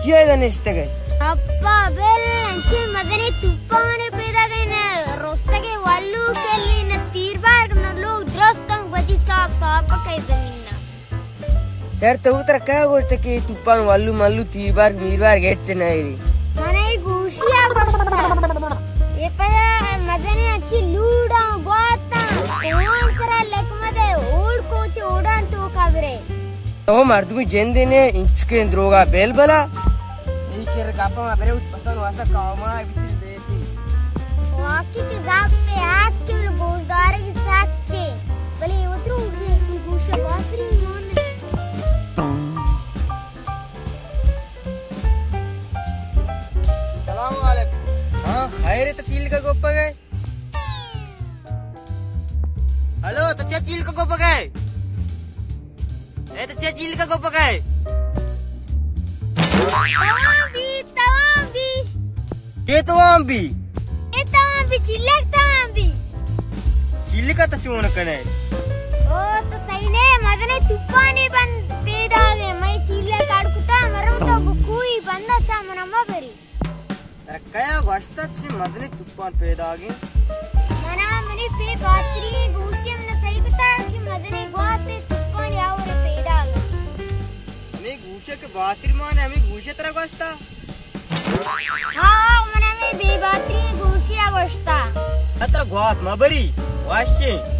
چیا ادا نشتگ ئے؟ اپا بل، انچیں مزنیں توپانے پیداگ ایں، نہ رستگیں ولو کلی، نہ تیربرگ، نہ لوگ، درستاں گوجی ساپ ساپ کئے زمین ءَ۔ سر تو ترا کیا گوشت کہ توپان ولو ملو تیربرگ میربرگ ہچ نہ ایری؟ من اے گوشی ءَ گوشتا۔ اے پدا مزنیں انچیں لوڑاں گواتاں، کوہان سرا لکمدے اوڑ کوچ اوڑاں تو کبرے۔ تو مردمی جندے نے، انچکیں دروگا بیل بلا۔ ای کر گپا ما برے ات پسن واسا کاما بیتی دیتی۔ واقعی کہ گپ پہ آت کے بل گوشدارے کی ساتھ کے۔ بلے اترو گوشے باتری مان۔ سلام علیکم۔ ہاں، خیر ہے تو چیل کا گپا گئے؟ ہلو، تو چیا چیلک ءَ گوپگ ئے؟ اے تو چیا چیلک ءَ گوپگ ئے؟ توام بی، توام بی۔ کے توام بی؟ اے توام بی، چیلک توام بی۔ چیلک ءَ تو چون کنے؟ او تو صحیح نے، مزنے توپانے بند پیداگ ایں، مئے چیلک اڑ کتا، مرم تو گو کوئی بندہ چا منا مبری۔ ترا کیا گوشتہ چشیں مزنیں توپان پیداگ ایں؟ منا منی پے باتری گوشی منا صحیح کتا کہ مزنیں گواتے توپان یا ورے پیداگ ایں۔ ہمے گوشے کہ باتری مان، ہمے گوشے ترا گوشتہ؟ ہاں، ہاں، منا ہمے بے باتری گوشی ءَ گوشتہ۔ ترا گوات مبری، واشیں۔